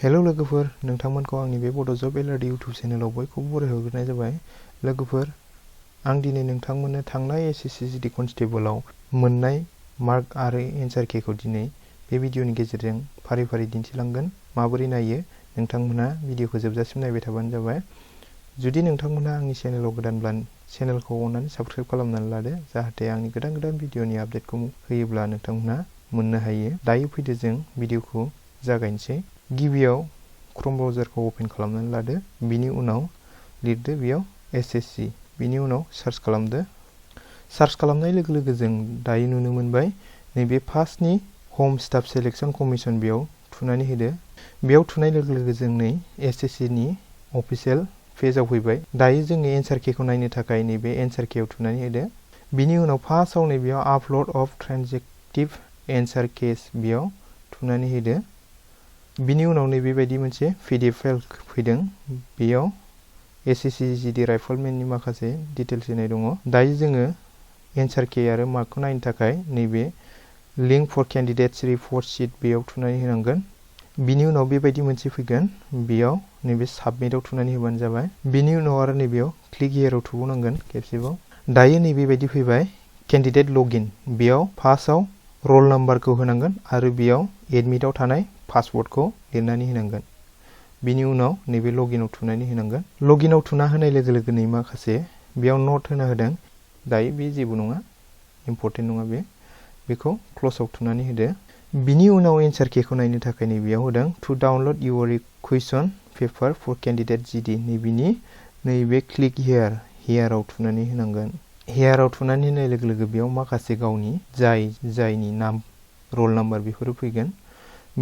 Hello लोगोफोर, नोंथांमोनखौ आंनि बे बड' जब एलआरडि इउटुब चेनेलाव बयखौबो बरायहरग्रोनाय जाबाय। लोगोफोर, आं दिनै नोंथांमोननो थांनाय एसएससि जीडी कनस्टेबलआव मोननाय मार्क आरो एन्सार केखौ दिनै बे भिडिअनि गेजेरजों फारि फारि दिन्थिलांगोन। माबोरै नायो नोंथांमोनहा भिडिअखौ जोबजासिम नायबाय थाबानो जाबाय। जुदि नोंथांमोनहा आंनि चेनेलाव गोदानब्ला चेनेलखौ अननानै साबस्क्राइब खालामनानै लादो, जाहाथे आंनि गोदान गोदान भिडिअनि आपडेटखौ होयोब्ला नोंथांमोनहा मोननो हायो। दायो फैदो जों भिडिअखौ जागायनोसै। गिबियाव क्रोम ब्राउजारखौ ओपन खालामनानै लादो, बिनि उनाव लिरदो बेयाव एसएससि, बिनि उनाव सार्च खालामदो। सार्च खालामनाय लोगो लोगो जों दायो नुनो मोनबाय नैबे फार्स्टनि होम स्टाफ सिलेक्शन कमिशन बेयाव थुनानै होदो। बेयाव थुनाय लोगो लोगो जों नै एसएससिनि अफिसियेल पेजाव फैबाय। दायो जोङो एन्सार केखौ नायनो थाखाय नैबे एन्सार केआव थुनानै होदो। बिनि उनाव फार्स्टआव नैबेयाव आपल'ड अफ ट्रान्जेक्टिभ एन्सार केस बेयाव थुनानै होदो। बिनि उनाव बेबायदि मोनसे पिडिएफ फाइल फैदों। बेयाव एसएससि जीडी राइफलमेननि माखासे डिटेल्स होनाय दङ। दायो जोङो एन्सार के आरो मार्कखौ नायनो थाखाय नैबे लिंक फर केन्डिडेट्स रिपर्ट शीट बेयाव थुनानै होनांगोन। बिनि उनाव बेबायदि मोनसे फैगोन, बेयाव नैबे साबमिटआव थुनानै होबानो जाबाय। बिनि उनाव आरो नैबेयाव क्लिक हियरआव थुबावनांगोन खेबसेबाव। दायो नैबेबायदि फैबाय केन्डिडेट लगइन। बेयाव फार्स्टआव रल नाम्बारखौ होनांगोन आरो बेयाव एडमिटआव थानाय पासवर्डखौ लिरनानै होनांगोन। बिनि उनाव नैबे लगइनआव थुनानै होनांगोन। लगइनआव थुना होनाय लोगो लोगोनो माखासे बेयाव नट होना होदों। दायो बे जेबो नङा, इम्पर्टेन्ट नङा बेखौ क्ल'जआव थुनानै होदो। बिनि उनाव एन्सार केखौ नायनो थाखाय नैबेयाव होदों टु डाउनलड इउर कुइसन पेपार फर केन्डिडेट जीडी। नैबेनि नैबे क्लिक हियाराव थुनानै होनांगोन। हियाराव थुनानै होनाय लोगो लोगो बेयाव माखासे गावनि जायनि नाम रल नाम्बार बेफोरो फैगोन।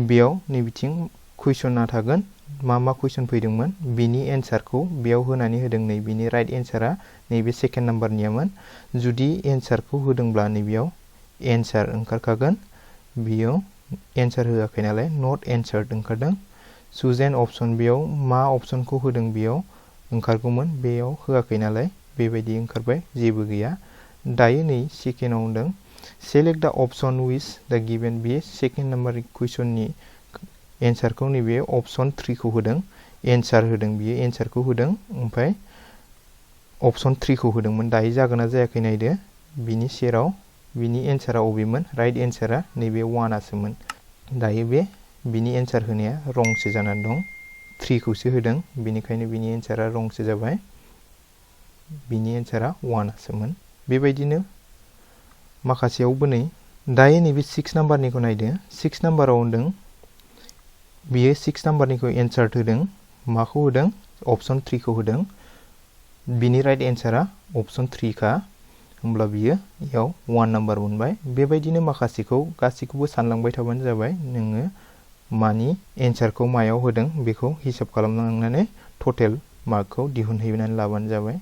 बेयाव नैबिथिं कुइसना थागोन, मा कुइसन फैदोंमोन बिनि एन्सारखौ बेयाव होनानै होदों। नैबेनि राइट एन्सारा नैबे सेकेन्ड नाम्बारनियामोन। जुदि एन्सारखौ होदोंब्ला नैबेयाव एन्सार ओंखारखागोन। बेयाव एन्सार होआखै नालाय नट एन्सार्ड ओंखारदों। चुज एन अपसन, बेयाव मा अपसनखौ होदों बेयाव ओंखारगौमोन, बेयाव होआखै नालाय बेबायदि ओंखारबाय, जेबो गैया। दायो नै सेकेन्डआव होदों सेलेक्ट द अपसन विच द गिभेन। बे सेकेन्ड नाम्बार कुइसननि एन्सारखौ नैबे अपसन 3 खौ होदों। एन्सार होदों, बियो एन्सारखौ होदों, ओमफ्राय अपसन 3 खौ होदोंमोन। दायो जागोन ना जायाखै नायदो। बिनि सेराव बिनि एन्सारा अबेमोन, राइट एन्सारा नैबे 1आसोमोन। दायो बिनि एन्सार होनाया रंसो जानानै दं, 3 खौसो होदों, बेनिखायनो बिनि एन्सारा रंसो जाबाय। बिनि एन्सारा 1आसोमोन। बेबायदिनो माखासेयावबो नै दायो नैबे 6 नाम्बारनिखौ नायदो। 6 नाम्बाराव होदों बियो 6 नाम्बारनिखौ एन्सार होदों। माखौ होदों, अपसन 3 खौ होदों। बिनि राइट एन्सारा अपसन 3 खा, होमब्ला बियो इयाव 1 नाम्बार मोनबाय। बेबायदिनो माखासेखौ गासैखौबो सानलांबाय थाबानो जाबाय। नोङो मानि एन्सारखौ मायाव होदों बेखौ हिसाब खालामलांनानै टटेल मार्कखौ दिहुनहैनानै लाबानो जाबाय।